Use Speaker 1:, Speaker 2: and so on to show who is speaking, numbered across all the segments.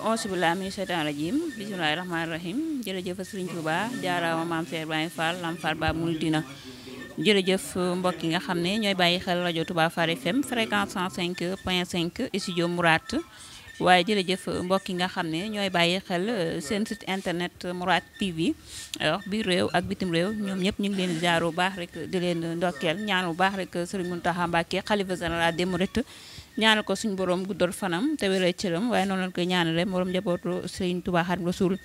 Speaker 1: auzu billaahi mina sheytaani rajiim bismillaahi rahmaani rahiim jërëjëf Sëriñ Tuuba jaaraama maam Cheikh Ibrahima Fall Lam Fall Ba Mouridina jërëjëf mbokk yi nga xam ne ñooy bàyyi xel rajo Touba Fall FM fréquence 105.5 studio Mourad waaye jërëjëf mbokk yi nga xam ne ñooy bàyyi xel seen site internet Mourad TV wax biir réew ak bitim réew ñoom ñëpp ñu ngi leen di jaar bu baax rek di leen ndokkeel ñaan bu baax rek Serigne Mountakha Mbacké xalifa général des mourides ñaanal ko suñu borom guddal fanam te wéral cëram waaye noonu lañ koy ñaanale borom njabootu Serigne Touba Xaadimu Rasuul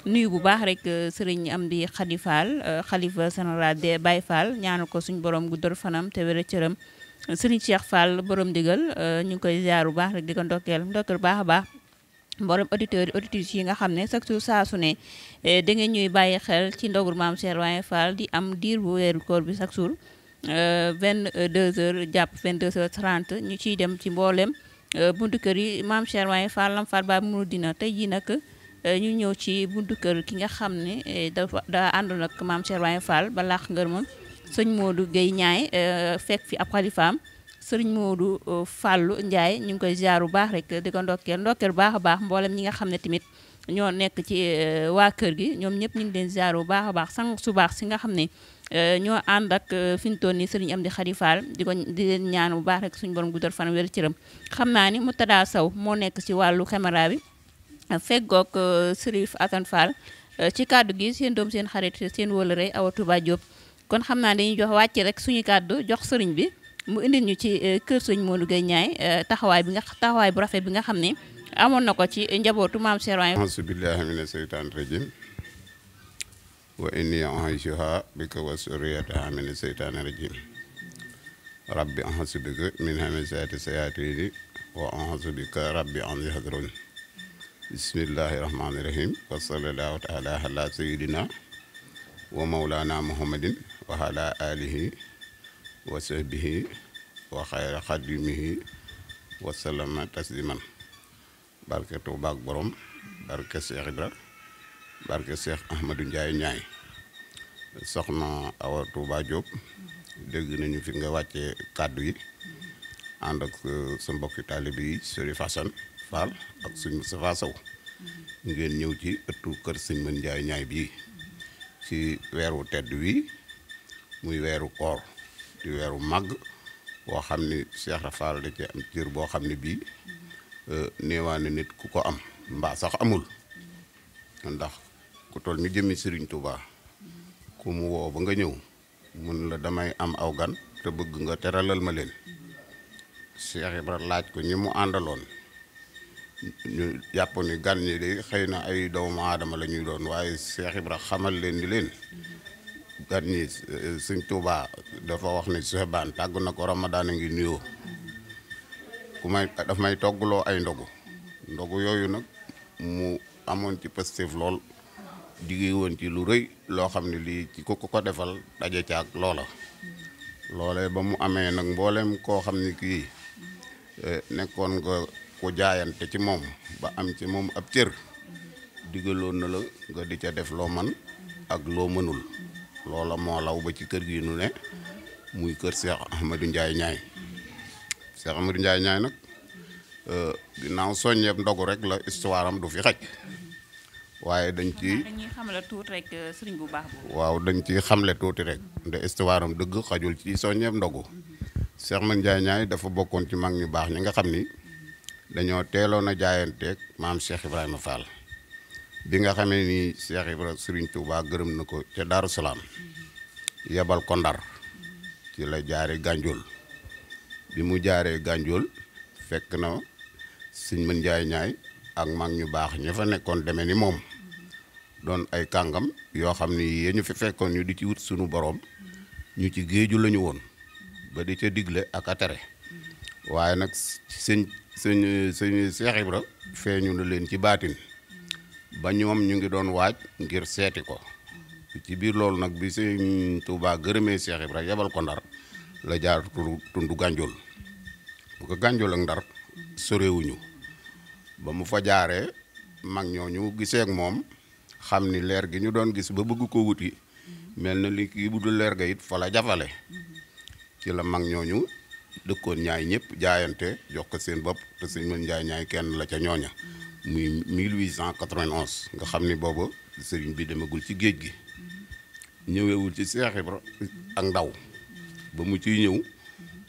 Speaker 1: nuyu bu baax rek Serigne Amdi Khady Fall xalifa général des Baye Fall ñaanal ko suñu borom guddal fanam te wéral cëram Serigne Cheikh Fall borom digal ñu ngi koy ziar bu baax rek di ko ndokkeel baax a baax borom auditeurs yi auditrices yi nga xam ne chaque jour saa su ne da ngeen ñuy bàyyi xel ci ndogul maam Cheikh Ibrahima Fall di am diir bu weeru koor bi chaque jour 22h jàpp 22h30 ñu ciy dem ci mboolem buntu kër yi maam Cheikh Ibrahima Fall Lam Fall Ba Mouridina tey jii nag ñu ñëw ci buntu kër ki nga xam ne daa àndoon ak maam Cheikh Ibrahima Fall ba laax ngërëm sëñ Modou Guèye Ñaay fekk fi ab xalifaam sëriñ Modou Fallou Ndiaye ñu ngi koy ziar bu baax rek di ko ndokkeel baax a baax mboolem ñi nga xam ne tamit ñoo nekk ci waa kër gi ñoom ñëpp ñu ngi leen ziar bu baax a baax sang su baax si nga xam ne ñoo ànd ak fi ñu toll nii sëriñ Amdi Khady Fall di leen ñaan bu baax rek suñu borom guddal fan wér cëram xam naa ni Moutada Sow moo nekk ci wàllu caméra bi feggoog Serif Assane Fall ci kàddu gi seen doom seen xarit seen wóolare Awa Touba Diop kon xam naa dañuy jox wàcc rek suñu kàddu jox sëriñ bi mu indil ñu ci kër sëñ Modou Guèye Ñaay taxawaay bu rafet bi nga xam ne amoon na ko ci njabootu maam Cheikh Ibrahima.
Speaker 2: auzu billaahi mina seytaani rajiim wa inni u'iizuhaa bika wa zurriyyatahaa mina seytaani rajiim rabbi a'uuzu bika min hamazaati sayaatiin wa a'uuzu bika rabbi an yahduruun bismillaahi rahmaani rahiim wa sallallaahu ta'aalaa alaa sayyidinaa wa mawlaanaa muhammadin wa alaa aalihi wa sahbihi wa xayra xadimihi wa sallama tasliman barke Tuuba ak borom barke Cheikh Ibra barke Cheikh Ahmadou Ndiaye Ñaay soxna Awa Touba Diop dégg nañu fi nga wàcce kàddu yi ànd ak sa mbokki taalibe yi Serif Assane Fall ak sëñ Moustapha Sow ngeen ñëw ci ëttu kër sëñ Mën Ndiaye Ñaay bii ci weeru tedd wi muy weeru koor di weeru màgg boo xam ni Cheikh Fall da ci am cër boo xam ne bii néewaane nit ku ko am mbaa sax amul ndax ku toll ni jëmmi Serigne Touba ku mu woo ba nga ñëw mun la damay am aw gan te bëgg nga teralal ma leen Cheikh Ibra laaj ko ñi mu àndaloon ñu jàpp ni gan ñi de xëy na ay doomu aadama la ñuy doon waaye Cheikh Ibra xamal leen ni leen gan ñi Sëñ Touba dafa wax ni Soxbaan tàgg na ko Ramadan a ngi nuyoo daf may toggloo ay ndogu yooyu nag mu amoon ci positif lool digge woon ci lu rëy loo xam ne lii ci ku ko defal daje caag loolee ba mu amee nag mboolem koo xam ne kii nekkoon nga ko jaayante ci moom ba am ci moom ab cër diggaloon na la nga di ca def loo man ak loo mënul loola moo law ba ci kër gi nu ne muy kër Cheikh Ahmadou Ndiaye Ñaay Cheikh Ahmadou Ndiaye Ñaay nag ginnaaw soññeeb ndogu rek la histoire am du fi xaj waaye dañuy xamle tuuti rek sëriñ bu baax boobu. waaw dañ ci xamle tuuti rek nde histoire am dëgg xajul ci soññeeb ndogu Cheikh Ahmadou Ndiaye Ñaay dafa bokkoon ci mag ñu baax ñi nga xam ni dañoo teeloon a jaayanteeg maam Cheikh Ibrahima Fall bi nga xamee ni Cheikh Ibrahima Serigne Touba gërëm na ko ca Daaru Salaam yebal ko Ndar ci la jaare Gànjool bi mu jaaree Gànjool fekk na Sëñ Mën Ndiaye Ñaay ak mag ñu baax ña fa nekkoon demee ni moom doon ay kàngam yoo xam ni yee ñu fi fekkoon ñu di ci wut sunu borom ñu ci géeju lañu woon ba di ca digle ak a tere waaye nag sëñ Cheikh Ibra feeñu na leen ci baatin ba ñoom ñu ngi doon waaj ngir seeti ko ci biir loolu nag bi Sëñ Touba gërëmee Cheikh Ibra yebal ko Ndar la jaar tundu Gànjool bu ko Gànjool ak Ndar sorewuñu ba mu fa jaaree mag ñooñu gisee ak moom xam ni leer gi ñu doon gis ba bëgg ko wuti mel na li kii bu dul leer ga it fa la jafale ci la mag ñooñu dëkkoon ñaay ñëpp jaayante jox ko seen bopp te Sëñ Mën Ndiaye Ñaay kenn la ca ñooña muy 1891 nga xam ni booba sëriñ bi demagul ci géej gi ñëwewul ci Seex Ibra ak ndaw ba mu ciy ñëw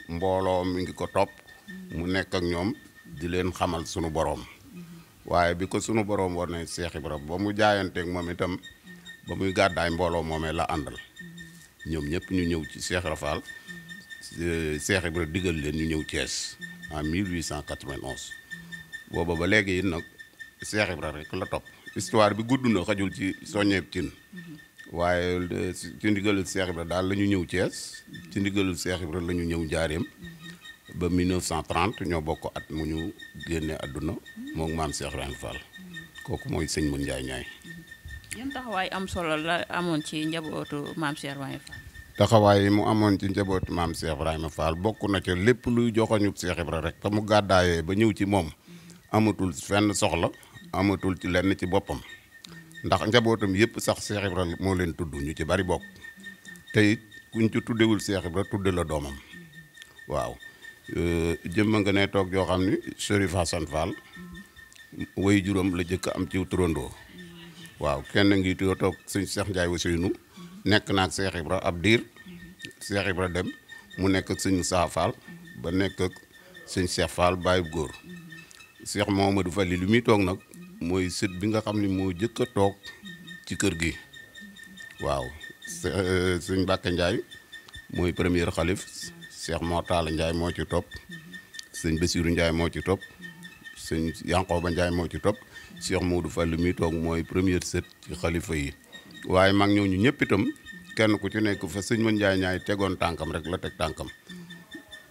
Speaker 2: mbooloo mi ngi ko topp mu nekk ak ñoom di leen xamal sunu boroom waaye bi ko sunu boroom war ne Seex Ibra ba mu jaayanteeg moom itam ba muy gàddaay mbooloo moomee la àndal ñoom ñëpp ñu ñëw ci Seex Ibra Fall Seex Ibra digal leen ñu ñëw Thiès en 1891 booba ba léegi it nag Seex Ibra rek la topp histoire bi gudd na xajul ci soññeeb cin waaye ci ndigalul Seex Ibra daal la ñu ñëw Thiès ci ndigalul Seex Ibra la ñu ñëw Njaaréem ba 1930 ñoo bokk at mu ñu génne àdduna moom maam Seex Ibrahima Fall kooku mooy sëñ Mun Njaay ñaay.
Speaker 1: yan taxawaay am solo la amoon ci njabootu maam Seex Ibrahima Fall.
Speaker 2: taxawaay yi mu amoon ci njabootu maam Seex Ibrahima Fall bokk na ca lépp luy joxoñu Seex Ibra rek te mu gàddaayee ba ñëw ci moom amatul fenn soxla amatul ci lenn ci boppam ndax njabootam yëpp sax Seex Ibra moo leen tudd ñu ci bari bokk te it kuñ ci tuddewul Seex Ibra tudde la doomam waaw jëmma nga ne toog yoo xam ni Chérif Hassane Fall way juróom la jëkk am ci turandoo waaw kenn ngi toog sëñ Cheikh Ndiaye Ousseynou nekk naag Seex Ibra ab diir Seex Ibra dem mu nekk ak sëñ Moussa Fall ba nekk ak sëñ Cheikh Fall bàyyi góor Cheikh Mamadou Fall li muy toog nag mooy sët bi nga xam ne moo jëkk a toog ci kër gi waaw sëñ Mbàkke Ndiaye mooy premier xalif Cheikh Mortala Ndiaye moo ci topp sëñ Bassirou Ndiaye moo ci topp sëñ Yankoba Ndiaye moo ci topp Cheikh Modou Fall li muy toog mooy premier sët ci xalifa yi waaye mag ñooñu ñëpp itam kenn ku ci nekk fa sëñ Mun Njaay ñaay tegoon tànkam rek la teg tànkam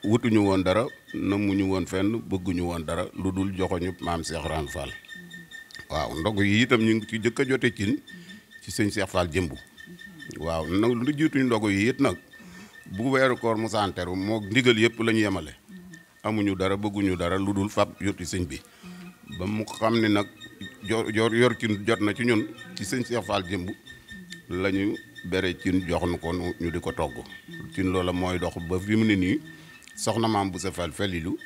Speaker 2: wutuñu woon dara namuñu woon fenn bëgguñu woon dara lu dul joxoñu maam Seex Ibrahima Fall waaw ndog yi itam ñu ngi ci jëkk a jote cin ci sëñ Seex Fall jëmbu waaw nag lu jiituñu ndog yi it nag bu weeru koor musaanteru moo ndigal yëpp la ñu yemale amuñu dara bëgguñu dara lu dul fab yoti sëñ bi ba mu xam ne nag yor cin jot na ci ñun ci sëñ Seex Fall jëmbu la ñu bere cin jox nu ko ñu di ko togg cin loola mooy dox ba fi mu ne nii soxna maam bu sa Fall Falilu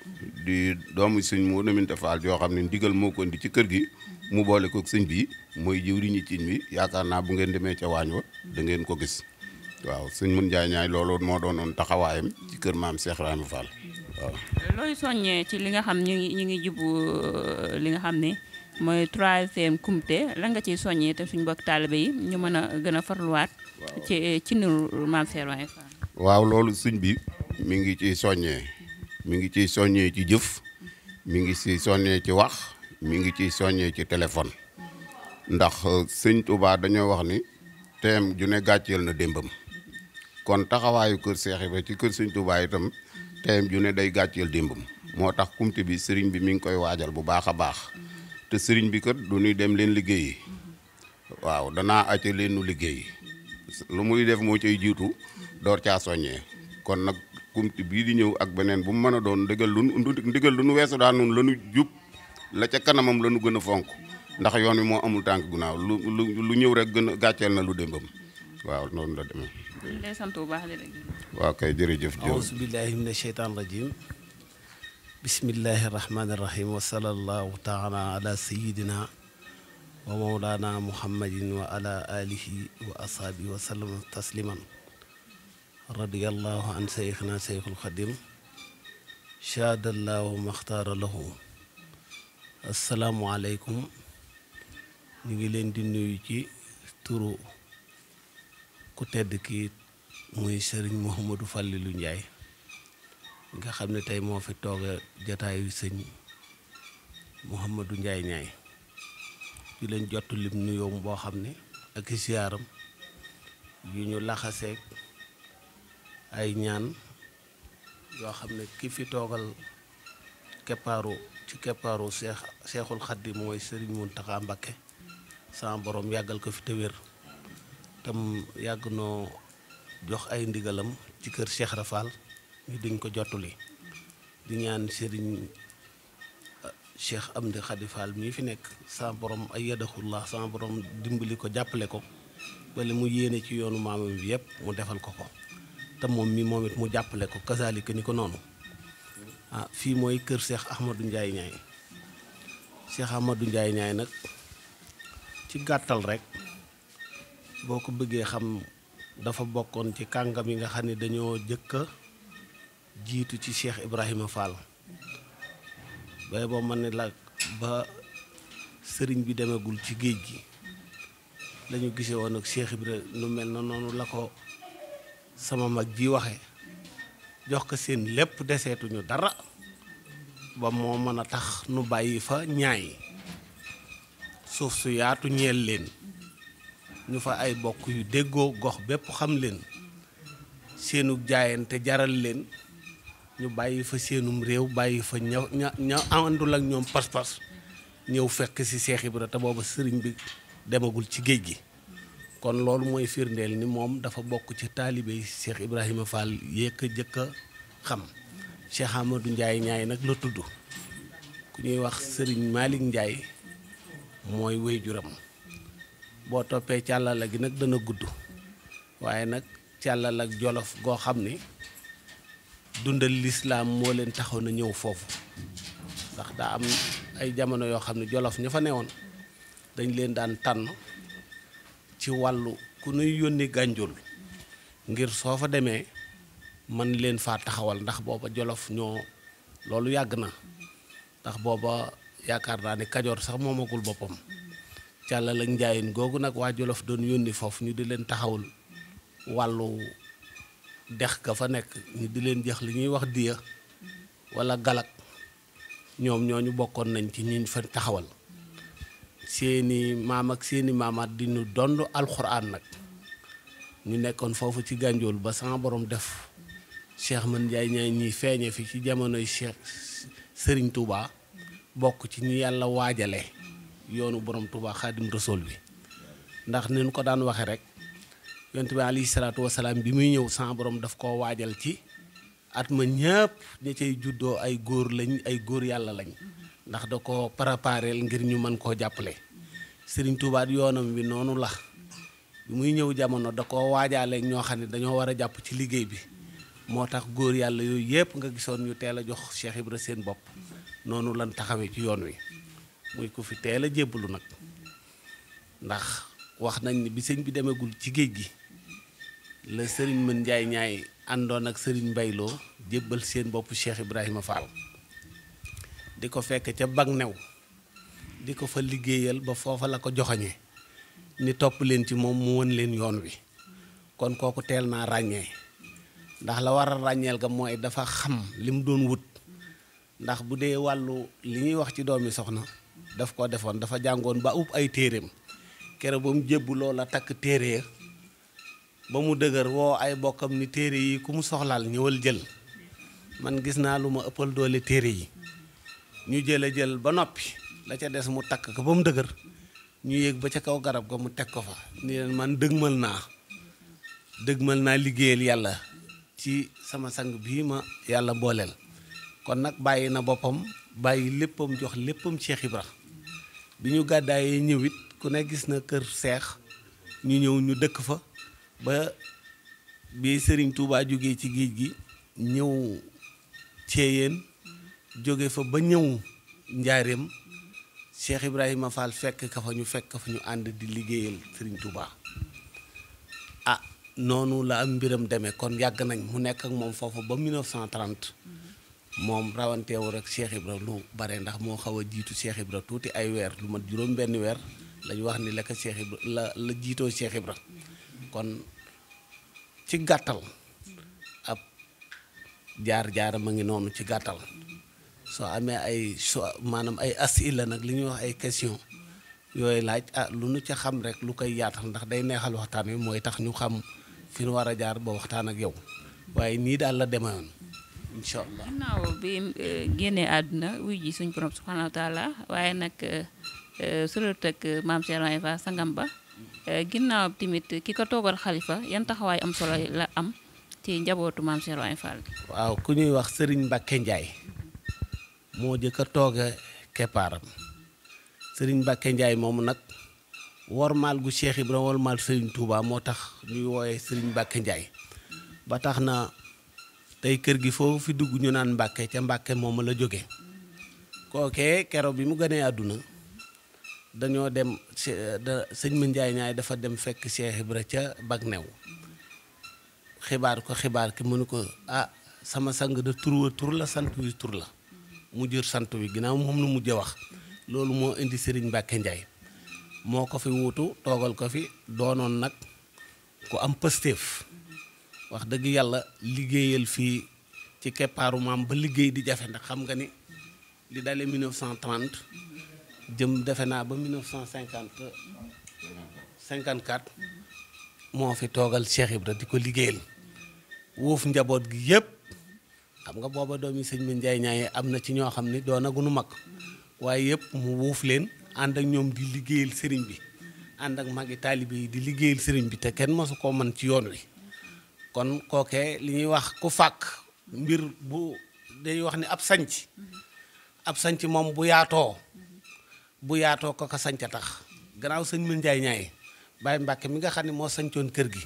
Speaker 2: di doomu sëñ moo naminte Fall yoo xam ne ndigal moo ko indi ci kër gi mu boole ko sëñ bi mooy jëwriñu cin bi yaakaar naa bu ngeen demee ca waañ wa da ngeen ko gis waaw sëñ Mun Njaay ñaay loolu moo doonoon taxawaayam ci kër maam Seex Ibrahima Fall waaw.
Speaker 1: looy soññee ci li nga xam ñu ngi jubbu li nga xam ne mooy 3e Kumte la nga ciy soññee te suñ mbokk taalibe yi ñu mën a gën a farluwaat. ci niru maam Seex Ibrahima Fall.
Speaker 2: waaw loolu sëñ bi mi ngi ciy soññee ci jëf mi ngi ciy soññee ci wax mi ngi ciy soññee ci téléphone ndax sëñ Touba dañoo wax ni teem ju ne gàcceel na démbam kon taxawaayu kër Seex Ibra ci kër sëñ Touba itam teem ju ne day gàcceel démbam moo tax kumte bi sëriñ bi mi ngi koy waajal bu baax a baax te sëriñ bi kat du ñuy dem leen liggéeyi waaw danaa acca leen nu liggéeyi lu muy def moo cay jiitu door caa soññee kon nag kumte bii di ñëw ak beneen bu mu mën a doon ndigal lu nu weesu daan noonu la nu jub la ca kanamam la nu gën a fonk ndax yoon wi moo amul tànk gunaaw lu ñëw rek gën a gàcceel na lu démbam waaw noonu la demee.
Speaker 1: ñu lay sant bu baax di rek.
Speaker 2: waaw kay jërëjëf.
Speaker 3: auzu billahi mina sheytaan rajim bismillahi rahmani rahim wa sallallahu taala ala sayidina wa mawlana muhammadin wa ala alihi wa ashaabihi wa sallama tasliman radiyallahu an seyxina seyxul xadim shaadallahu maxtaara lahu asalaamualeykum ñu ngi leen di nuyu ci turu ku tedd ki muy sëriñ Mouhamadou Fallilou Ndiaye nga xam ne tey moo fi tooga jataayu sëñ Mouhamadou Ndiaye ñaay di leen jot lim nuyoom boo xam ne ak siyaaram yu ñu laxaseeg ay ñaan yoo xam ne ki fi toogal keppaaru seexul xaddim mooy sëriñ Muntaxa Mbakke sama borom yàggal ko fi te wér tam yàgg noo jox ay ndigalam ci kër Cheikh Rafal ñu diñ ko jottuli di ñaan sëriñ Cheikh Amdi Khady Fall mii fi nekk sama borom ay yadaxullah sama borom dimbali ko jàppale ko bale mu yéene ci yoonu maamam bi yëpp mu defal ko te moom it mu jàppale ko kasaalika ni ko noonu fii mooy kër Cheikh Ahmadou Ndiaye ñaay Cheikh Amadou Ndiaye ñaay nag ci gàttal rek boo ko bëggee xam dafa bokkoon ci kàngam yi nga xam ne dañoo jëkk a jiitu ci Cheikh Ibrahima Fall bay boo mën ne la ba sëriñ bi demagul ci géej gi lañu gisee woon ak Cheikh Ibrahima lu mel na noonu la ko sama mag ji waxe jox ko seen lépp deseetuñu dara ba moo mën a tax nu bàyyi fa ñaay suuf su yaatu ñeel leen ñu fa ay bokk yu déggoo gox bépp xam leen seenu jaayante jaral leen ñu bàyyi fa seenum réew bàyyi fa ña àndul ak ñoom pas-pas ñëw fekk ci Cheikh Ibra te booba sëriñ bi demagul ci géej gi kon loolu mooy firndeel ni moom dafa bokk ci taalibe yi Cheikh Ibrahima Fall yéeg a jëkk a xam Cheikh Amadou Ndiaye ñaay nag la tudd ku ñuy wax sëriñ Malick Ndiaye mooy waajuram boo toppee càllala gi nag dana gudd waaye nag càllal ak jolof goo xam ni dundal lislaam moo leen taxaw na ñëw foofu ndax daa am ay jamono yoo xam ne jolof ña fa newoon dañ leen daan tànn ci wàllu ku nuy yónni gànjul ngir soo fa demee man leen faa taxawal ndax booba jolof ñoo loolu yàgg na ndax booba yaakaar naa ne kajoor sax moomagul boppam càllal ak njaayin googu nag waa jolof doon yónni foofu ñu di leen taxawul wàllu dex ga fa nekk ñu di leen jox li ñuy wax diya wala galak ñoom ñooñu bokkoon nañ ci ñiñ fa taxawal seeni maam ak seeni maamaat di ñu dond alxuraan nag ñu nekkoon foofu ci gànjool ba sama borom def Cheikh Man Ndiaye ñaay ñiy feeñe fi ci jamonoy Cheikh Serigne Touba bokk ci ñi yàlla waajale yoonu borom Touba Xaadim Rasool bi ndax ni ñu ko daan waxe rek yonent bi alayhi salaatu wasalaam bi muy ñëw sama borom daf koo waajal ci at ma ñëpp ña cay juddoo ay góor lañ ay góor yàlla lañ ndax da ko prépareel ngir ñu mën koo jàppale Serigne Touba yoonam bi noonu la bi muy ñëw jamono da koo waajaale ñoo xam ne dañoo war a jàpp ci liggéey bi moo tax góor yàlla yooyu yëpp nga gisoon ñu teel a jox Cheikh Ibra seen bopp noonu lan taxawee ci yoon wi muy ku fi teel a jébbalu nag ndax wax nañ ni bi sëñ bi demagul ci géej gi la Serigne Mën Ndiaye ñaay àndoon ak Serigne Mbayloo jébbal seen bopp Cheikh Ibrahima Fall di ko fekk ca bag new di ko fa liggéeyal ba foofa la ko joxoñee ni topp leen ci moom mu won leen yoon wi kon kooku teel naa ràññee ndax la war a ràññeel ga mooy dafa xam li mu doon wut ndax bu dee wàllu li ñuy wax ci doomi soxna daf ko defoon dafa jàngoon ba ub ay téeréem kere ba mu jébbu loola takk téere ba mu dëgër woo ay bokkam ni téere yi ku mu soxlaal ñëwal jël man gis naa lu ma ëppal doole téere yi ñu jël ba noppi la ca des mu takk ko ba mu dëgër ñu yéeg ba ca kaw garab ga mu teg ko fa ni leen man dëgmal naa liggéeyal yàlla ci sama sang bii ma yàlla booleel kon nag bàyyi na boppam bàyyi léppam jox léppam Cheikh Ibra bi ñu gàddaayee ñëwit ku ne gis na kër seex ñu ñëw ñu dëkk fa ba bi Serigne Touba jógee ci géej gi ñëw Ceeyeen jóge fa ba ñëw Njaareem Cheikh Ibrahima Fall fekk ka fa ñu ànd di liggéeyal Serigne Touba noonu la am mbiram demee kon yàgg nañ mu nekk ak moom foofu ba 1930 moom rawanteewu rek Cheikh Ibra lu bare ndax moo xaw a jiitu Cheikh Ibra tuuti ay weer lu mat juróom benn weer lañu wax ni la ko Cheikh Ibra la jiitoo Cheikh Ibra kon ci gàttal ab jaar-jaaram a ngi noonu ci gàttal soo amee maanaam ay asila nag li ñuy wax ay question yooyu laaj lu nu ca xam rek lu koy yaatal ndax day neexal waxtaan wi mooy tax ñu xam fi nu war a jaar ba waxtaan ak yow waaye nii daal la demewoon incha allah.
Speaker 1: ginnaaw bi génnee àdduna wuy ji suñ borom subhanahu wa taala waaye nag surat ak maam Cheikh Ibrahima Fall sangam ba ginnaaw tamit ki ko toogal xalifa yan taxawaay am solo la am ci njabootu maam Cheikh Ibrahima Fall bi.
Speaker 3: waaw ku ñuy wax Serigne Mbacke Ndiaye moo jëkk a tooge keppaaram Serigne Mbacke Ndiaye moomu nag wormaal gu Cheikh Ibra wormaal Serigne Touba moo tax ñuy wooyee Serigne Mbacke Ndiaye ba tax na tey kër gi foofu fi dugg ñu naan Mbacke ca Mbacke moomu la jóge kookee kero bi mu gënee àdduna dañoo dem sëñ Ma Njaay ñaay dafa dem fekk Cheikh Ibra ca Bagnew xibaar ki mënu ko sama sang de tur la sant wi tur la mu jër sant wi ginnaaw moom lu mujj wax loolu moo indi Serigne Mbacke Ndiaye moo ko fi wuutu toogal ko fi doonoon nag ku am pëstéef wax dëgg yàlla liggéeyal fii ci keppaaru maam ba liggéey di jafe ndax xam nga ni li dalee 1930 jëm defe naa ba 1954 moo fi toogal Cheikh Ibra di ko liggéeyal wuuf njaboot gi yépp xam nga booba doomi sëñ Ma Njaay ñaaye am na ci ñoo xam ni doonagunu mag waaye yëpp mu wuuf leen ànd ak ñoom di liggéeyal sëriñ bi ànd ak magi taalibe yi di liggéeyal sëriñ bi te kenn mosu koo mën ci yoon wi kon kookee li ñuy wax ku fàkk mbir bu day wax ni ab sanc moom bu yaatoo ko sanc a tax gannaaw sëñ Ma Njaay ñaaye Baye Mbàkke mi nga xam ne moo sancoon kër gi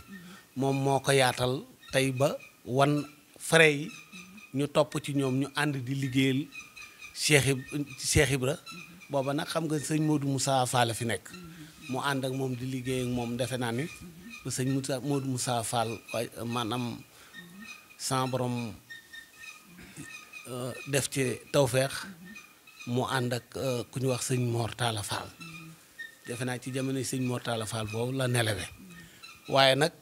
Speaker 3: moom moo ko yaatal tey ba wan frais yi ñu topp ci ñoom ñu ànd di liggéeyal Cheikh Ibra booba nag xam nga sëñ Modou Moussa Fall fi nekk mu ànd ak moom di liggéey ak moom defe naa ni ba sëñ Modou Moussa Fall waaye maanaam sans borom def ci tawfeex mu ànd ak ku ñu wax sëñ Mor Talla Fall defe naa ci jamono sëñ Mor Talla Fall boobu la nelewe waaye nag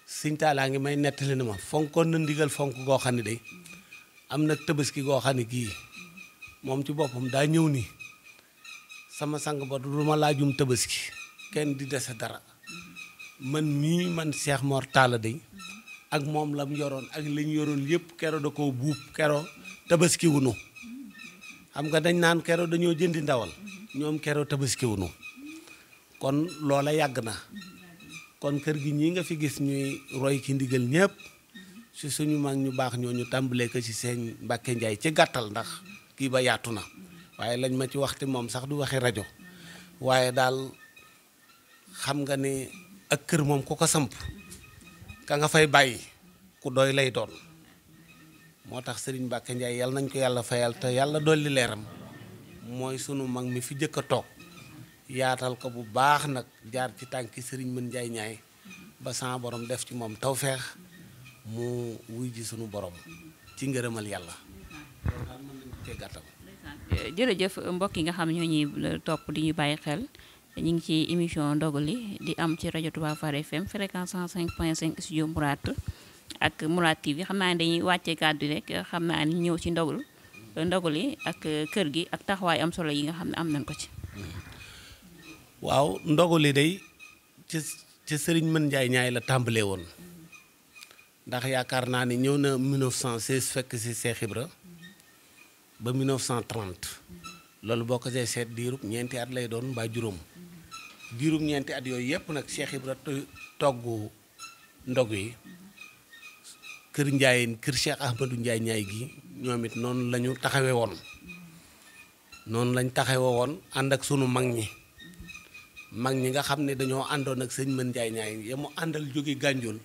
Speaker 3: sëñ Talla ngi may nettali na ma fonkoon na ndigal fonk goo xam ne day am nag tabaski goo xam ne gii moom ci boppam daa ñëw ni sama sang ba du ma laajum tabaski kenn di dese dara man Cheikh Mor Talla day ak moom lam yoroon ak lañ yoroon yëpp kero da koo buub kero tabaski wunu xam nga dañ naan kero dañoo jëndi ndawal ñoom kero tabaski wunu kon loola yàgg na kon kër gi ñi nga fi gis ñuy roy ci ndigal ñëpp ci suñu mag ñu baax ñoo ñu tàmbalee ko ci seen Mbàkke Njaay ci gàttal ndax kii ba yaatu na waaye lañ ma ci waxti moom sax du waxi rajo waaye daal xam nga ni ak kër moom ku ko samp ka nga fay bàyyi ku doy lay doon moo tax Serigne Mbàkke Njaay yal nañ ko yàlla fayal te yàlla dolli leeram mooy sunu mag mi fi jëkk a toog yaatal ko bu baax nag jaar ci tànki Serigne Ma Njaay ñaay ba sama borom def ci moom tawfeex mu wuy ji sunu borom ci ngërëmal yàlla loolu daal mën nañu cee gàttal.
Speaker 1: jërëjëf mbokk yi nga xam ñoo ñuy topp di ñu bàyyi xel ñu ngi ci émission ndogu li di am ci rajo Touba Far FM fréquence 105.5 studio Mourad ak Mourad TV xam naa ne dañuy wàccee kàddu rek xam naa ni ñëw ci ndogu li ak kër gi ak taxawaay am solo yi nga xam ne am nañ ko ci.
Speaker 3: waaw ndogu li day ci Serigne Ma Njaay ñaay la tàmbalee woon ndax yaakaar naa ni ñëw na 1916 fekk si Cheikh Ibra ba 1930 loolu boo ko see seet diirub ñeenti at lay doon mbaa juróom diirub ñeenti at yooyu yëpp nag Cheikh Ibra togg ndog yi kër Njaayeen kër Cheikh Ahmadou Njaay ñaay gi ñoom it noonu la ñu taxawe woon ànd ak sunu mag ñi nga xam ne dañoo àndoon ak sëñ Ma Njaay ñaay ya mu àndal jóge Gànjool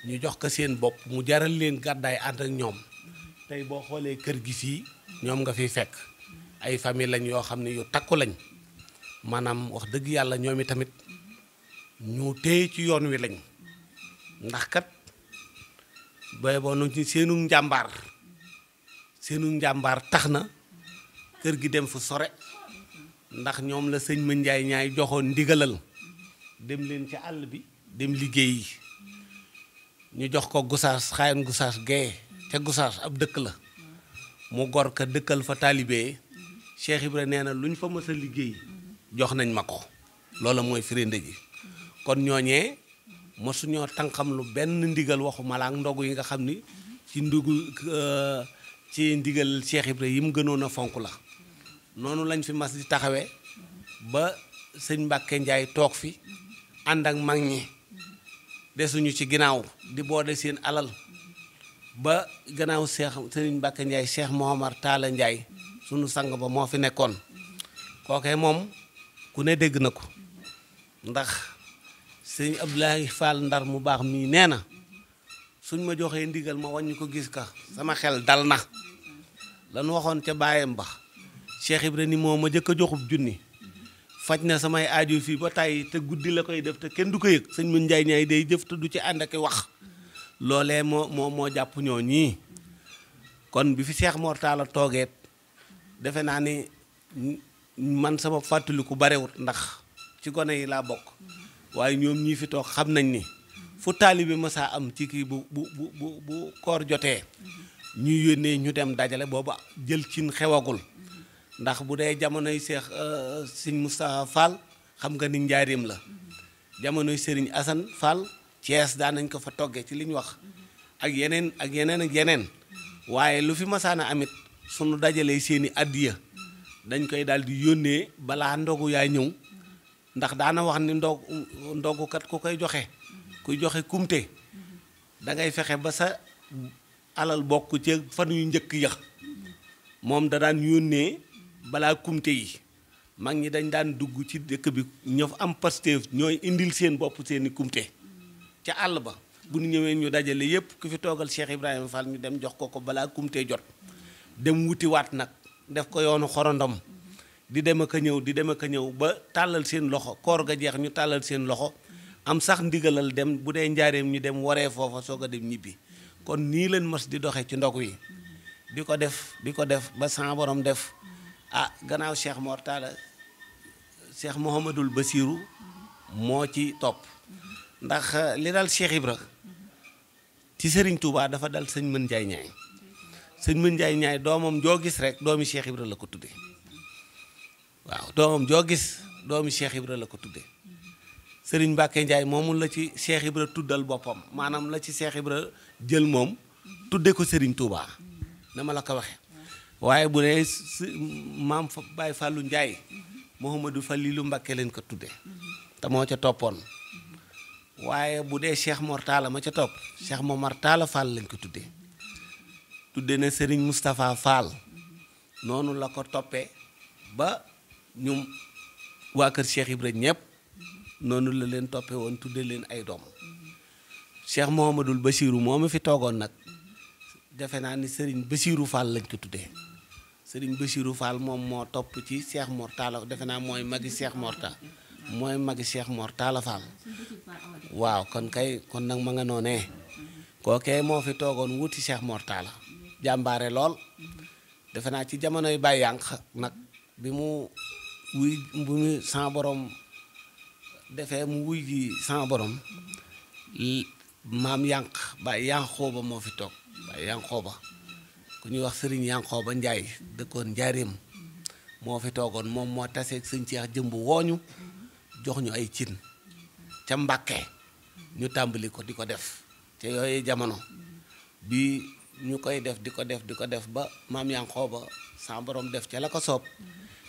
Speaker 3: ñu jox ko seen bopp mu jaral leen gàddaay ànd ak ñoom tey boo xoolee kër gi fii ñoom nga fiy fekk ay famille lañ yoo xam ne yu takku lañ maanaam wax dëgg yàlla ñoom i tamit ñu téye ci yoon wi lañ ndax kat booy boo nu ci seenu njàmbaar tax na kër gi dem fu sore ndax ñoom la sëñ Ma Njaay ñaay joxoon ndigalal dem leen ci àll bi dem liggéey yi ñu jox ko Gusaas xaayan Gusaas gee ca Gusaas ab dëkk la mu gor ka dëkkal fa taalibe Cheikh Ibra nee na lu ñu fa mës a liggéey jox nañ ma ko loola mooy firinde ji kon ñooñee mosuñoo tànqam lu benn ndigal waxu malaak ndogu yi nga xam ni ci ndigal Cheikh Ibra yi mu gënoon a fonk la noonu lañ fi mas di taxawee ba sëñ Mbàkke Njaay toog fi ànd ak mag ñi desuñu ci ginnaaw di boode seen alal ba gannaaw sëriñ Mbàkke Njaay Cheikh Mouhamar Talla Njaay sunu sang ba moo fi nekkoon kookee moom ku ne dégg na ko ndax sëñ Abdoulaye Fall Ndar mu baax mii nee na suñ ma joxee ndigal ma wàññi ko gis ka sama xel dal na lan waxoon ca baayam ba Cheikh Ibra ni moo ma jëkk a joxub junni faj na samay aajo fii ba tàyyi te guddi la koy def te kenn du ko yëg sëñ mën njaay ñaay day jëf te du ci ànd ak wax loolee moo jàpp ñoo ñii kon bi fi Cheikh Mor Talla toogeet defe naa ni man sama fàttaliku barewut ndax ci gone yi laa bokk waaye ñoom ñii fi toog xam nañ ni fu taalibe mësaa am ci kii bu koor jotee ñuy yónnee ñu dem dajale booba jël cin xewagul ndax bu dee jamonoy sëñ Moustapha Fall xam nga ni njaareem la jamonoy Serigne Assane Fall Thiès daan nañ ko fa toggee ci li ñu wax ak yeneen waaye lu fi masaana amit sunu dajalee seeni addiya dañ koy daal di yónnee balaa ndogu yaay ñëw ndax daana wax ni ndogukat ku koy joxe kuy joxe kumte da ngay fexe ba sa alal bokk ci fan yu njëkk ya moom da daan yónnee balaa kumte yi mag ñi dañ daan dugg ci dëkk bi ñëw am Pastef ñooy indil seen bopp seeni kumte ca àll ba bu ñu ñëwee ñu dajale yépp ku fi toogal Cheikh Ibrahima Fall ñu dem jox ko balaa kumte jot dem wutiwaat nag def ko yoonu xorondom di dem ak a ñëw ba tàllal seen loxo koor ga jeex ñu tàllal seen loxo am sax ndigalal dem bu dee njaareem ñu dem waree foofa soog a dem ñibbi kon nii leen mos di doxee ci ndogu yi di ko def ba sa borom def gannaaw Cheikh Mor Talla Cheikh Mouhamadul Basiru moo ci topp ndax li dal Cheikh Ibra ci Serigne Touba dafa dal sëñ Mën Njaay ñaay sëñ Mën Njaay ñaay doomam joo gis rek doomi Cheikh Ibra la ko tudde waaw doomam joo gis doomi Cheikh Ibra la ko tudde Serigne Mbacke Njaay moomul la ci Cheikh Ibra tuddal boppam maanaam la ci Cheikh Ibra jël moom tudde ko Serigne Touba na ma la ko waxe waaye bu ne maam Baye Fallou Njaay Mouhamadou Fallilu Mbacke leen ko tudde te moo ca toppoon waaye bu dee Cheikh Mor Talla ma ca topp Cheikh Momar Talla Fall lañ ko tudde na Serigne Moustapha Fall noonu la ko toppee ba ñum waa kër Cheikh Ibra ñëpp noonu la leen toppee woon tudde leen ay doom Cheikh Mouhamadul Bassirou moo ma fi toogoon nag defe naa ni Serigne Bassirou Fall lañ ko tuddee Serigne Bassirou Fall moom moo topp ci Cheikh Mor Talla defe naa mooy magi Cheikh Mor Talla Fall waaw kon nag ma nga noonee kookee moo fi toogoon wuti Cheikh Mor Talla jàmbaare lool defe naa ci jamonoy Baye Yànq nag bi mu sama borom defee mu wuy ji sama borom maam Yànq Baye Yànqooba moo fi toog Baye Yànqooba ku ñuy wax Serigne Yànqooba Njaay dëkkoon Njaaréem moo fi toogoon moom moo taseeg sëñ Cheikh jëmb wooñu jox ñu ay cin ca Mbàkke ñu tàmbali ko di ko def te yooyu jamono bi ñu koy def di ko def ba maam Yànqooba sa borom def ca la ko soob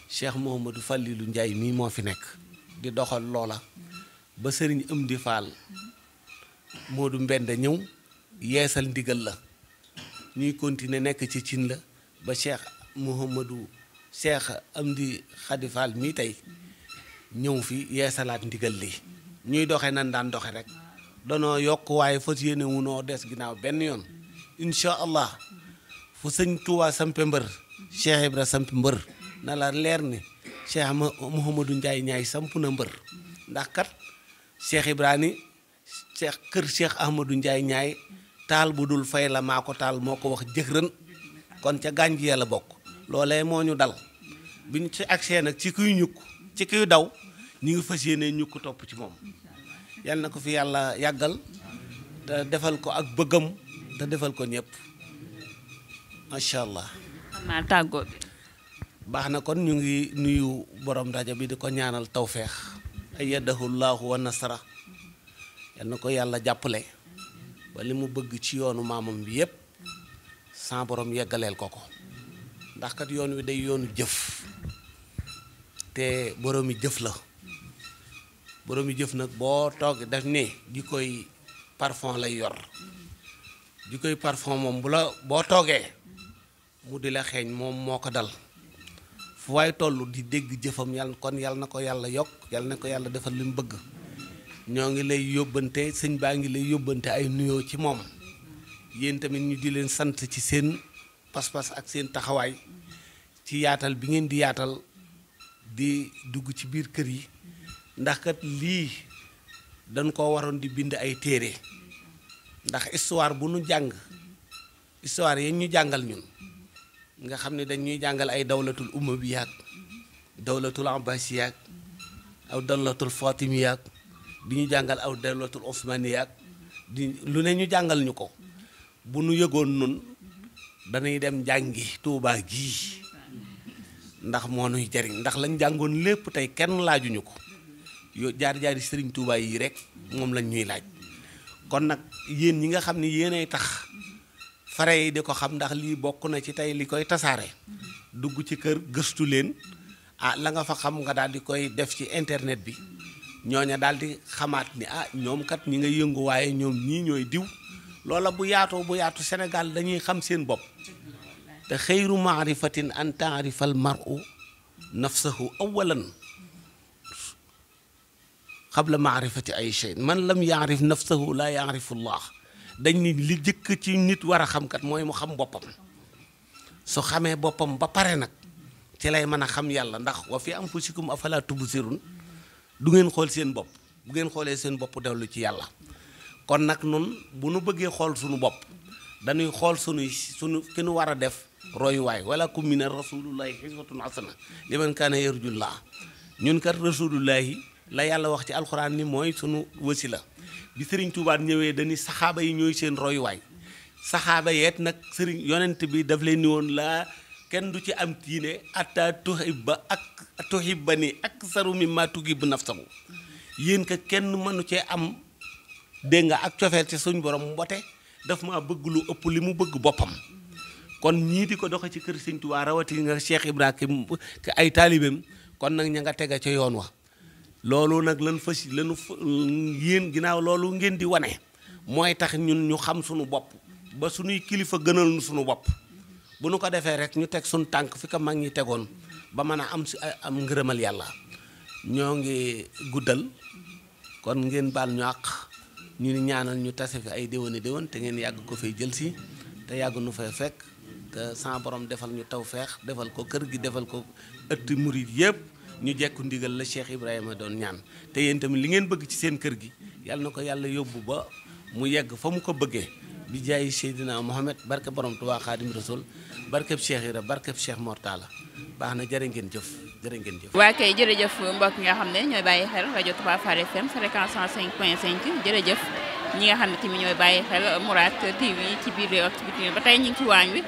Speaker 3: Cheikh Mouhamadou Fallilu Njaay mii moo fi nekk di doxal loola ba Sëriñ Amdi Fall Moodu Mbend ñëw yeesal ndigal la ñuy continuer nekk ci cin la ba Cheikh Amdi Xadi Fall mii tey ñëw fi yeesalaat ndigal li ñuy doxe nan daan doxe rek danoo yokk waaye fas yéene wunoo des ginnaaw benn yoon incha allah fu sëñ Tuubaa sampe mbër Cheikh Ibra sampe mbër na la leer ni Cheikh Mouhamadou Ndiaye ñaay samp na mbër ndax kat Cheikh Ibra ni kër Cheikh Ahmadou Ndiaye ñaay taal bu dul fay la maa ko taal moo ko wax jëxërën kon ca gànj yàlla bokk loolee moo ñu dal bi ñu ci agsee nag ci kuy ñukk ci kuy daw ñu ngi fas yéene ñukk topp ci moom yal na ko fi yàlla yàggal te defal ko ak bëggam te defal ko ñëpp macha allah.
Speaker 1: xam naa tàggoo bi.
Speaker 3: baax na kon ñu ngi nuyu borom rajo bi di ko ñaanal tawfeex ayyadahu llaahu wa nasara yal na ko yàlla jàppale ba li mu bëgg ci yoonu maamam bi yépp sa borom yeggaleel ko ndax kat yoon wi day yoonu jëf te boroomi jëf la boroomi jëf nag boo toog def ne ji koy parfum lay yor ji koy parfum moom boo toogee mu di la xeeñ moom moo ko dal fu waay toll di dégg jëfam yàlla na ko yàlla yokk yàlla na ko yàlla defal li mu bëgg ñoo ngi lay yóbbante sëñ baa ngi lay yóbbante ay nuyoo ci moom yéen tamit ñu di leen sant ci seen pas-pas ak seen taxawaay ci yaatal bi ngeen di yaatal di dugg ci biir kër yi ndax kat lii dañ ko waroon di bind ay téere ndax histoire bu nu jàng histoire yi ñu jàngal ñun nga xam ne dañuy jàngal ay dawlatul umayyaat dawlatul abbasiyaat aw dawlatul fatimiyaat di ñu jàngal aw dawlatul osmaniyaat di lu ne ñu jàngal ñu ko bu nu yëgoon nun dañuy dem jàngi Tuubaa gii ndax moo nuy jariñ ndax lañ jàngoon lépp tey kenn laajuñu ko yo jaar-jaari sëriñ Tuubaa yi rek moom lañ ñuy laaj kon nag yéen ñi nga xam ne yéenay tax fare yi di ko xam ndax lii bokk na ci tey li koy tasaare dugg ci kër gëstu leen la nga fa xam nga daal di koy def ci internet bi ñooña daal di xamaat ni ñoom kat ñi nga yëngu waaye ñoom ñii ñooy diw loola bu yaatu Sénégal dañuy xam seen bopp te xayru maarifatin an taarifa al mar'u nafsahu awalan qabla maarifati ay shay man lam yaarif nafsahu la yaarifu llah dañ ni li jëkk ci nit war a xam kat mooy mu xam boppam su xamee boppam ba pare nag ci lay mën a xam yàlla ndax wa fi anfusikum afala tubsirun du ngeen xool seen bopp bu ngeen xoolee seen bopp dellu ci yàlla kon nag nun bu nu bëggee xool suñu bopp dañuy xool sunu ki nu war a def royuwaay wala kum mina rasulullahi xiswatun hasana liman kaana yarjullah ñun kat rasulullahi la yàlla wax ci alxuraan ni mooy sunu wasila bi sëriñ Tuubaa ñëwee dañuy saxaaba yi ñooy seen royuwaay saxaaba yeet nag sëriñ yonent bi daf leen ni woon laa kenn du ci am tiine atta tuhibbani aksaru mimma tuhibbu nafsahu yéen ka kenn mënu cee am dégg nga ak cofeel ci suñ borom mbote daf maa bëgg lu ëpp li mu bëgg boppam kon ñii di ko doxe ci kër sëriñ Tuubaa rawati nga Cheikh Ibrahim ay taalibeem kon nag ña nga tega ca yoon wa loolu nag lanu yéen ginnaaw loolu ngeen di wane mooy tax ñun ñu xam suñu bopp ba suñuy kilifa gënal nu suñu bopp bu nu ko defee rek ñu teg suñu tànk fi ko mag ñi tegoon ba mën a am ngërëmal yàlla ñoo ngi guddal kon ngeen baal ñu àq ñu ni ñaanal ñu tase fi ay déwéni déwén te ngeen yàgg ko fay jël si te yàgg nu fay fekk te sa borom defal ñu tawfeex defal ko kër gi defal ko ëtti murid yëpp ñu jekku ndigal la Cheikh Ibrahima doon ñaan te yéen tamit li ngeen bëgg ci seen kër gi yàlla na ko yàlla yóbbu ba mu yegg fa mu ko bëggee bi jaay Seydina Mohamed barke borom Tuubaa Xaadim Rasul barkeb Cheikh Ira barkeb Cheikh Mortala baax na jërë ngeen jëf jërë ngeen jëf.
Speaker 1: waa kay jërëjëf mbokk nga xam ne ñooy bàyyi xel rajo Touba Fall FM fréquence 105.5 jërëjëf ñi nga xam ne tamit ñooy bàyyi xel Mourad TV ci biir réew ak ci bitim ba tey ñu ngi ci waañ wi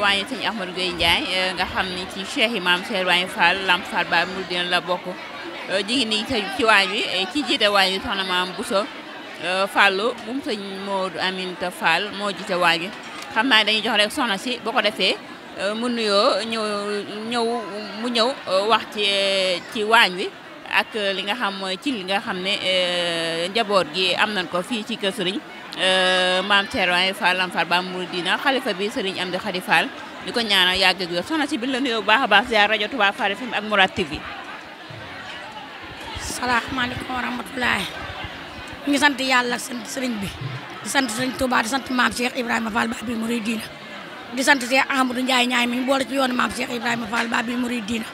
Speaker 1: waañu sëñ Ahmadou Gueye Ndiaye nga xam ni ci Cheikh Imam Cheikh Ibrahima Fall Lamp Fall Ba Mouridina la bokk jigi nii ci waañ wi ci jiite waañ wi soxna Maam Bousso Fallu moom sëñ Modou Aminta Fall moo jiite waañ wi xam naa dañuy jox rek soxna si boo ko defee mu nuyoo mu ñëw wax ci waañ wi ak li nga xam mooy ci li nga xam ne njaboot gi am nañ ko fii ci kër sëriñ maam Thierno Fall Lamp Fall Ba Mouridina xalifa bi sëriñ Amdi Khady Fall di ko ñaanal yàgg ak wér soxna si bi la nuyoo bu baax a baax ziar rajo Touba Fall FM ak Mourad TV.
Speaker 4: salaamaaleykum wa rahmatulahi ñu ngi sant yàlla ak sant sëriñ bi di sant sëriñ Touba di sant maam Cheikh Ibrahima Fall Ba bi Mouridina di sant Cheikh Ahmadou Ndiaye ñaay mi ñu boole ci yoonu maam Cheikh Ibrahima Fall Ba bi Mouridina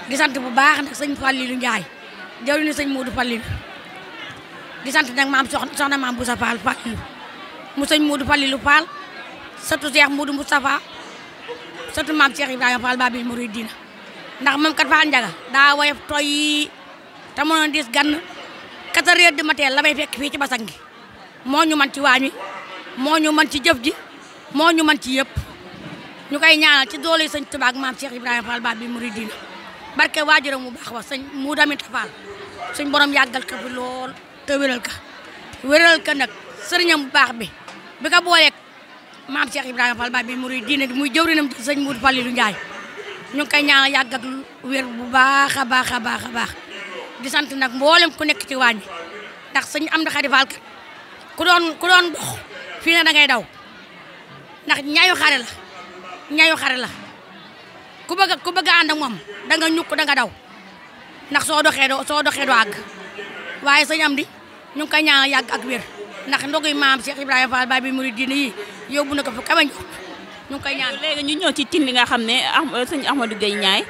Speaker 4: di sant bu baax nag sëñ Fallilou Ndiaye jaww ni sëñ Modou Fallilou di sant nag maam soxna maam Boussa Fall Fallilou mu sëñ Modou Fallilou Fall surtout Cheikh Modou Moustapha surtout maam Cheikh Ibrahima Fall Ba bi Mouridina ndax moom kat Fall Ndiaga daa woyof toy te mënoon dis gann 4 heures du matin la may fekk fii ci basang gi moo ñu man ci waañ wi moo ñu man ci jëf ji moo ñu man ci yëpp ñu koy ñaanal ci doole sëñ Tuubaa ak maam Cheikh Ibrahima Fall Ba bi Mouridina barke waajuram mu baax wa sëñ Modou Aminta Fall suñ borom yàggal ko fi lool te wéral ka nag sëriñam bu baax bi ko booleeg maam Cheikh Ibrahima Fall Ba bi Mouridina muy jëwrinam sëñ Modou Fallilou Ndiaye ñu ngi koy ñaanal yàgg ak wér bu baax a baax a baax a baax di sant nag mboolem ku nekk ci waañ ndax sëñ Amdi Khady Fall kat ku doon dox fii ne da ngay daw ndax ñaayu xare la ku bëgg a ànd ak moom da nga ñukk da nga daw ndax soo doxee doo àgg waaye sëñ Amdi ñu ngi koy ñaanal yàgg ak wér ndax ndogu maam Cheikh Ibrahima Fall Ba bi Mouridina yi yóbbu na ko fa kama njort ñu ngi koy ñaan.
Speaker 1: léegi ñu ñëw ci cin li nga xam ne sëñ Ahmadou Gueye Ndiaye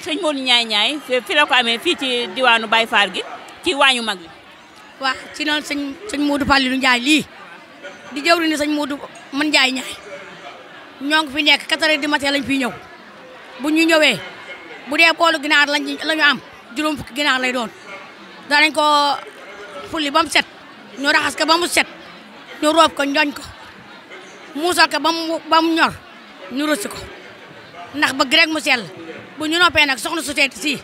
Speaker 1: sëñ Modou Ndiaye fi la ko amee fii ci diwaanu Baye Fall gi ci waañu mag bi.
Speaker 4: waaw ci noonu sëñ Modou Fallilou Ndiaye lii di jëwri ni sëñ Modou man Ndiaye ñoo ngi fi nekk 4 heures du matin lañ fiy ñëw bu ñu ñëwee bu dee boolu ginaar la ñu am juróom fukki ginaar lay doon danañ ko fulli ba mu set ñu raxas ko ba mu set ñu roob ko njoñ ko muusal ko ba mu ñor ñu rësi ko ndax bëgg rek mu sell bu ñu noppee nag soxna société si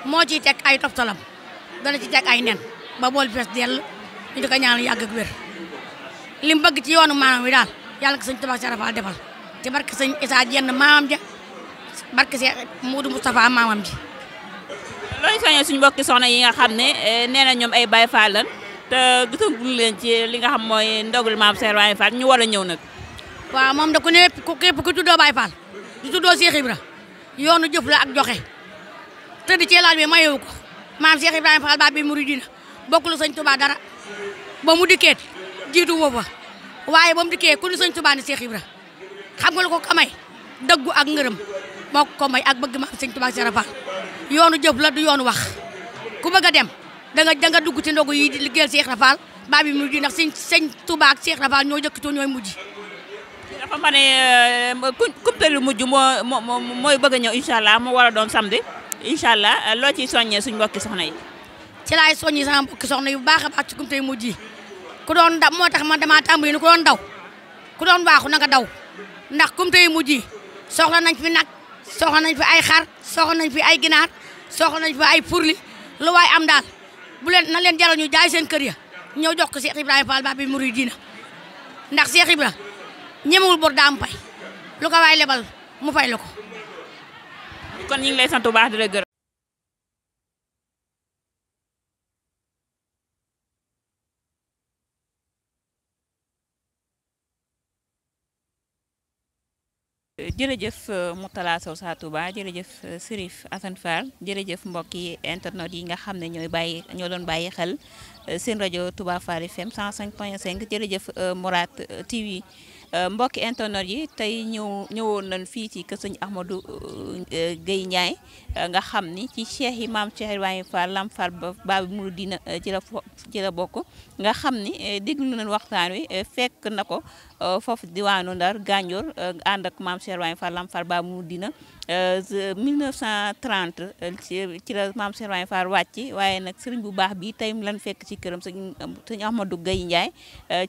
Speaker 4: moo ciy teg ay toftalam dana ci teg ay nen ba bool fees dell ñu di ko ñaanal yàgg ak wér li mu bëgg ci yoonu maanaam wi daal yàlla ko sëñ Tuubaa Serafal defal ci barke sëñ Issa Diène maamam ja barke Cheikh Modou Moustapha maamam ji.
Speaker 1: looy soññee suñu mbokki soxna yi nga xam ne nee na ñoom ay Baye Fall lan te gisaguñ leen ci li nga xam mooy ndogul maam Cheikh Ibrahima Fall ñu war a ñëw nag.
Speaker 4: waaw moom da ku ne képp ku tuddoo Baye Fall di tuddoo Cheikh Ibra yoonu jëf la ak joxe tëdd ci laal bi mayewu ko maam Cheikh Ibrahima Fall Babi Mouridina bokkul sëñ Touba dara ba mu dikkeet jiitu woo fa waaye ba mu dikkee ku ni sëñ Touba ni Cheikh Ibra xam nga lu ko kamay dëggu ak ngërëm moo ko may ak bëgg maam sëñ Touba Serafal yoonu jëf la du yoonu wax ku bëgg a dem da nga dugg ci ndogu yi di liggéeyal Cheikh Rafal Babi Mouridina ndax sëñ Touba ak Cheikh Rafal ñoo jëkkatoo ñooy mujj.
Speaker 1: dafa ma ne kumtali mujj mooy bëgg a ñëw incha allah mu war a doon samedi incha allah loo ciy soññee suñu mbokki soxna yi.
Speaker 4: ci laay soññi sama mbokki soxna yu baax a baax ci kumtali mujj yi ku doon daw moo tax man damaa tàmbali ni ku doon daw ku doon waaxu na nga daw ndax kumtali mujj yi soxla nañ fi nag soxla nañ fi ay xar soxla nañ fi ay ginaar soxla nañ fi ay furli lu waay am daal bu leen na leen jaral ñu jaay seen kër ya ñëw jox ko Cheikh Ibrahima Fall Babi Mouridina ndax Cheikh Ibra ñemewul bor daa am fay lu ko waay lebal mu fay la ko.
Speaker 1: kon ñu ngi lay sant bu baax di la gërëm. jërëjëf Moutala Sow Sa Touba jërëjëf Serif Assane Fall jërëjëf mbokki internet yi nga xam ne ñoo doon bàyyi xel seen rajo Touba Fall FM 105.5 jërëjëf Mourad TV mbokki internet yi tey ñëwoon nañ fii ci kër sëñ Ahmadou Gueye Ndiaye nga xam ni ci cheikh yi maam Cheikh Ibrahima Fall Lam Fall Babi Mouridina ci la bokk nga xam ni déglu nañ waxtaan wi fekk na ko foofu diwaanu Ndar Gandiol ànd ak maam Cheikh Ibrahima Fall Lam Fall Babi Mouridina 1930 ci la maam Cheikh Ibrahima Fall wàcc waaye nag sëriñ bu baax bi tey lan fekk ci këram sëñ Ahmadou Gueye Ndiaye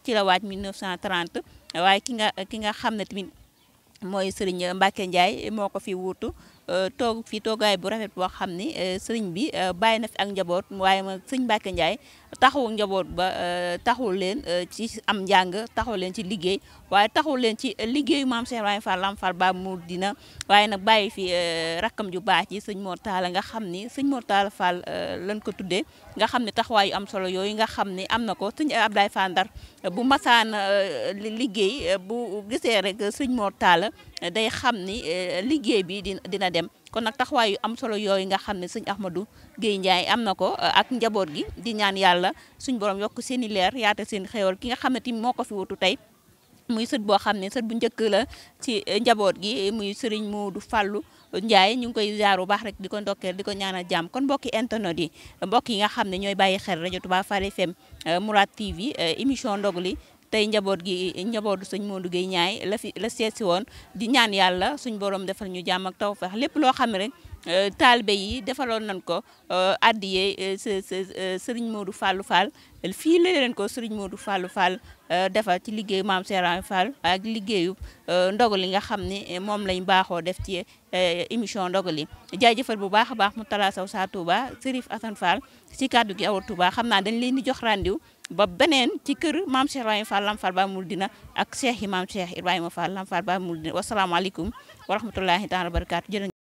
Speaker 1: ci la wàcc 1930 waaye ki nga xam ne tamit mooy sëriñ Mbacke Ndiaye moo ko fi wuutu toog fi toogaay bu rafet boo xam ni sëriñ bi bàyyi na fi ak njaboot waaye ma sëñ Mbacke Ndiaye taxawu njaboot ba taxul leen ci am njàng taxul leen ci liggéey waaye taxul leen ci liggéeyu maam Cheikh Ibrahima Fall Lam Fall Babi Mouridina waaye nag bàyyi fi rakkam ju baax ci sëñ Mor Talla nga xam ni sëñ Mor Talla Fall lañ ko tuddee nga xam ne taxawaayu am solo yooyu nga xam ne am na ko sëñ Abdoulaye Fall Ndar bu masaan liggéey bu gisee rek sëñ Mor Talla day xam ni liggéey bi dina dem kon nag taxawaay yu am solo yooyu nga xam ne sëñ Ahmadou Gueye Ndiaye am na ko ak njaboot gi di ñaan yàlla suñ borom yokk seen i leer yaata seen xéewal ki nga xam ne tamit moo ko fi wutu tey muy sët boo xam ne sët bu njëkk la ci njaboot gi muy Serigne Modou Fallou Ndiaye ñu ngi koy ziar bu baax rek di ko ndokkeel di ko ñaanal jàmm kon mbokki internet yi mbokk yi nga xam ne ñooy bàyyi xel rajo Touba Fall FM Mourad TV émission ndogu li tey njabootu sëñ Modou Gueye Ndiaye la seet si woon di ñaan yàlla suñ borom defal ñu jàmm ak tawfeex lépp loo xam ne rek taalibe yi defaloon nañ ko addiyee sëriñ Modou Fallou Fall fii la leen ko sëriñ Modou Fallou Fall defal ci liggéeyu maam Cheikh Ibrahima Fall ak liggéeyu ndogu li nga xam ne moom lañ baaxoo def ci émission ndogu li jaajëfal bu baax a baax Moutala Sow Sa Touba Serif Assane Fall ci kàddu gi Awa Touba xam naa dañ leen di jox rendez-vous ba beneen ci kër maam Cheikh Ibrahima Fall Lam Fall Babi Mouridina ak cheikh yi maam Cheikh Ibrahima Fall Lam Fall Babi Mouridina wasalaamaaleykum wa rahmatullahi taala wa barakaatu